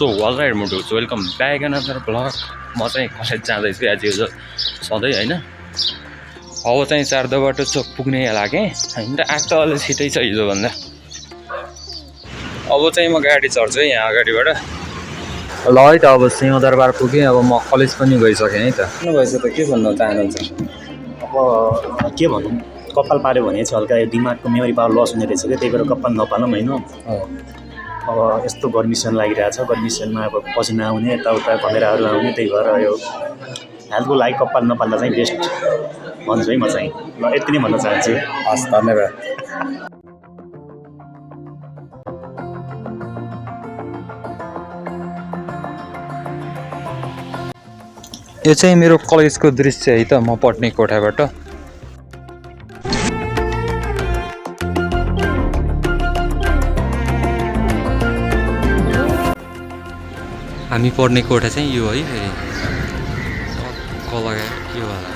So alright मुटुज welcome back another blog. म चाहिँ कलेज जाँदैछु आज यो सधैँ होइन। अब चाहिँ 4 बाटो चोक पुग्ने लागेँ होइन। आएको त अलि छिटै छ हिजोभन्दा। अब चाहिँ म गाडी चढ्छु है यहाँ अगाडिबाट। ल है त अब सिंहदरबार पुगेँ। अब म कलेज पनि गइसकेँ है त। भएछ त के भन्न चाहनुहुन्छ? अब के भनौँ, कपाल पाऱ्यो भने चाहिँ हल्का दिमागको मेमोरी पावर लस हुने रहेछ क्या, त्यही भएर कपाल नपालौँ होइन। अब यस्तो गर्मी सिजन लागिरहेछ, गर्मी सिजनमा अब पसिना आउने यताउता घमेराहरू आउने, त्यही भएर यो हेल्थको लागि कपाल नपाल्दा चाहिँ बेस्ट भन्छु है म चाहिँ। ल यति नै भन्न चाहन्छु। हस् धन्यवाद। यो चाहिँ मेरो कलेजको दृश्य है त, म पढ्ने कोठाबाट। हामी पढ्ने कोठा चाहिँ यो है। फेरि लगायो के होला।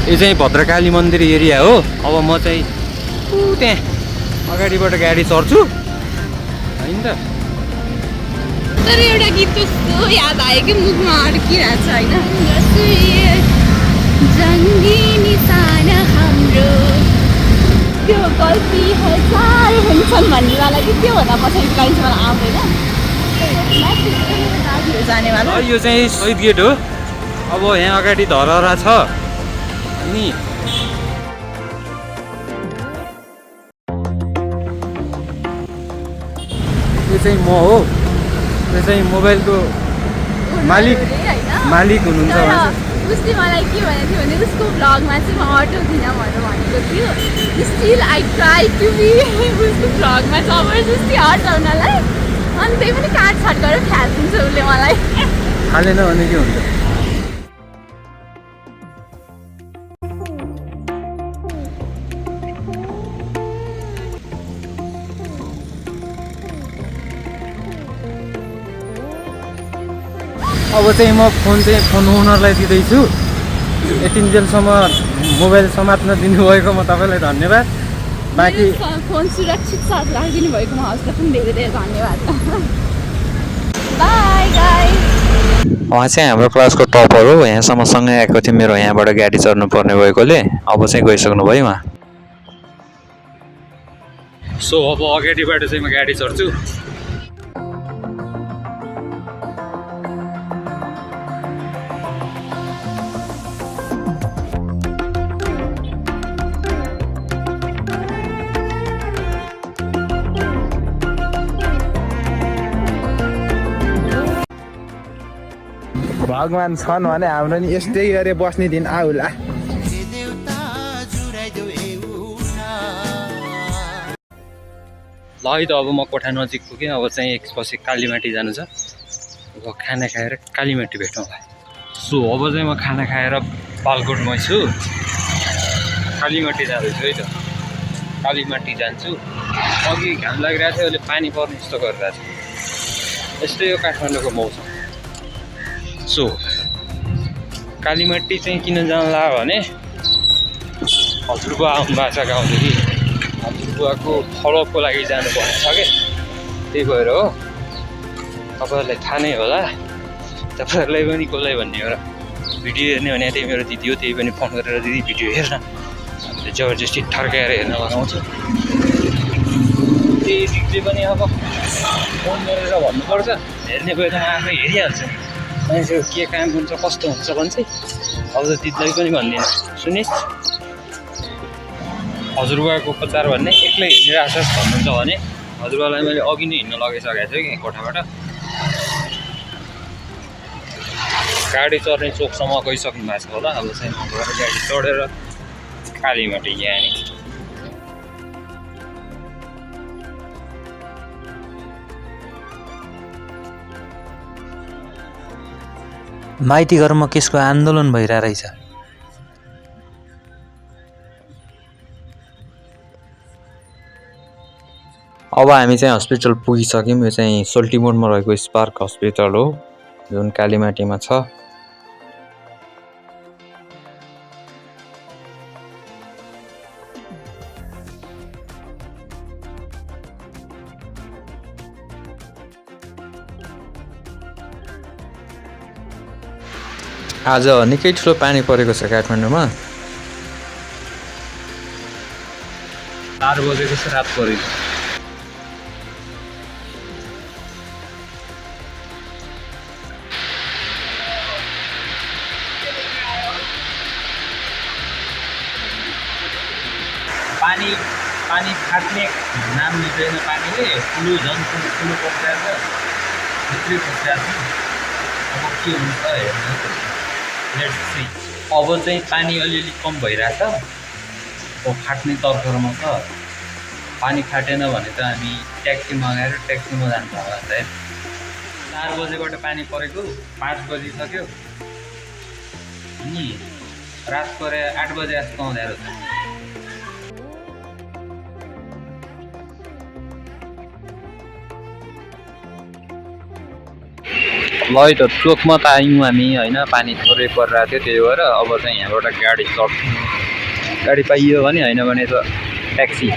यो चाहिँ भद्रकाली मन्दिर एरिया हो। अब म चाहिँ त्यहाँ अगाडिबाट गाडी चढ्छु होइन त। तर एउटा गीत कस्तो याद आयो कि मुखमा अड्किरहेछ होइन। जङ्गी निशान हाम्रो त्यो गल्ती हजार हुन्छन् भन्नेवाला कि त्यो भन्दा पछाडि लाइन चाहिँ मलाई आउँदैन। जानेवाला यो चाहिँ शहीद गेट हो। अब यहाँ अगाडि धरहरा छ अनि यो चाहिँ म हो। यो चाहिँ मोबाइलको मालिक हुनुहुन्छ। उसले मलाई के भनेको थियो भने उसको भ्लगमा चाहिँ म अटो थिइनँ भनेको थियो। Still I try to be उसको भ्लगमा जबरजस्ती हटाउनलाई। अनि त्यही पनि काटछाट गरेर फ्यालिदिन्छ उसले मलाई। हालेन भने के हुन्छ? अब चाहिँ म फोन ओनरलाई दिँदैछु। यतिन्जेलसम्म मोबाइल समात्न दिनुभएकोमा तपाईँलाई धन्यवाद। बाँकी फोन सुरक्षित साथ राखिदिनु भएकोमा हजुरलाई पनि धेरै धेरै धन्यवाद। By guys. उहाँ चाहिँ हाम्रो क्लासको टपर हो। यहाँसम्म सँगै आएको थियो मेरो, यहाँबाट गाडी चढ्नु पर्ने भएकोले अब चाहिँ गइसक्नु भयो उहाँ। सो अब अगाडिबाट चाहिँ म गाडी चढ्छु। भगवान छन् भने हाम्रो नि यस्तै गरे बस्ने दिन आउला। ल है त अब म कोठा नजिक पुगेँ। अब चाहिँ एकपछि कालीमाटी जानु छ। अब खाना खाएर कालीमाटी भेटौँला। सो अब चाहिँ म खाना खाएर बालकोटमै छु। कालीमाटी जाँदैछु है त। कालीमाटी जान्छु। अघि घाम लागिरहेको थियो, अहिले पानी पर्ने जस्तो गरिरहेको छ। यस्तै हो काठमाडौँको मौसम। सो कालीमाटी चाहिँ किन जान्ला भने हजुरबुवा आउनु भएको छ गाउँदेखि। हजुरबुवाको फलोअपको लागि जानुपर्ने छ क्या, त्यही भएर हो। तपाईँहरूलाई थाहा नै होला। तपाईँहरूलाई पनि कसलाई भन्ने एउटा भिडियो हेर्ने भने त्यही मेरो दिदी हो। त्यही पनि फोन गरेर दिदी भिडियो हेर्न, हामीले जबरजस्ती थर्काएर हेर्न लगाउँछ। त्यही दिदीले पनि अब फोन गरेर भन्नुपर्छ, हेर्ने भयो त म आफै हेरिहाल्छु। मान्छेको के काम हुन्छ कस्तो हुन्छ भन्छ। अब त दिदीलाई पनि भन्दिनँ। सुनिस्, हजुरबुवाको उपचार भन्ने एक्लै हिँडिरहेको छ भन्नुहुन्छ भने हजुरबुवालाई मैले अघि नै हिँड्न लगाइसकेको छु कि कोठाबाट। गाडी चढ्ने चोकसम्म गइसक्नु भएको छ होला। अब चाहिँ म घर गाडी चढेर कालीमाटी जाने। माइती घरमा केसको आन्दोलन भइरहेको रहेछ। अब हामी चाहिँ हस्पिटल पुगिसक्यौँ। यो चाहिँ सोल्टिमोडमा रहेको स्पार्क हस्पिटल हो, जुन कालीमाटीमा छ। आज निकै ठुलो पानी परेको छ काठमाडौँमा। 4 बजेको छ रात परेको। पानी पानी फाट्ने नाम लिँदैन पानीले, ठुलो झन् ठुलो पक्रिएको छ, भित्रै पक्रिएको छ। अब के हुन्छ हेर्नु, लेट्स सी। अब चाहिँ पानी अलिअलि कम भइरहेछ, अब फाट्ने तर्खरमा छ। पानी फाटेन भने त हामी ट्याक्सी मगाएर ट्याक्सीमा जान्छ होला सायद। 4 बजेबाट पानी परेको, 5 बजिसक्यो अनि रात परे 8 बजे जस्तो आउँदै रहेछ। ल है त चोकमा त आयौँ हामी होइन, पानी थोरै परिरहेको थियो, त्यही भएर अब चाहिँ यहाँबाट गाडी चढ्छौँ। गाडी पाइयो भने, होइन भने त ट्याक्सी।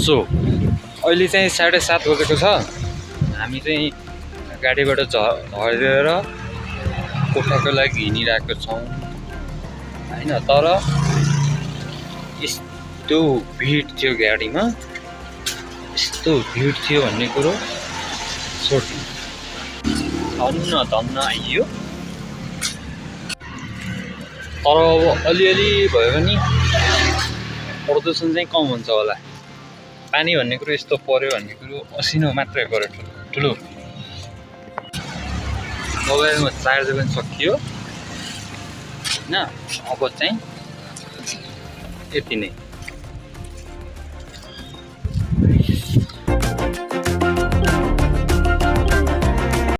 सो अहिले चाहिँ 7:30 बजेको छ। हामी चाहिँ गाडीबाट झरेर कोठाको लागि हिँडिरहेको छौँ होइन। तर यस्तो भिड थियो गाडीमा, यस्तो भिड थियो भन्ने कुरो छोड्नु, धन्न आइयो। तर अब अलिअलि भयो भने प्रदूषण चाहिँ कम हुन्छ होला। पानी भन्ने कुरो यस्तो पर्यो भन्ने कुरो असिनो मात्रै पर्यो ठुलो। मोबाइलमा चार्ज पनि सकियो होइन। अब चाहिँ यति नै।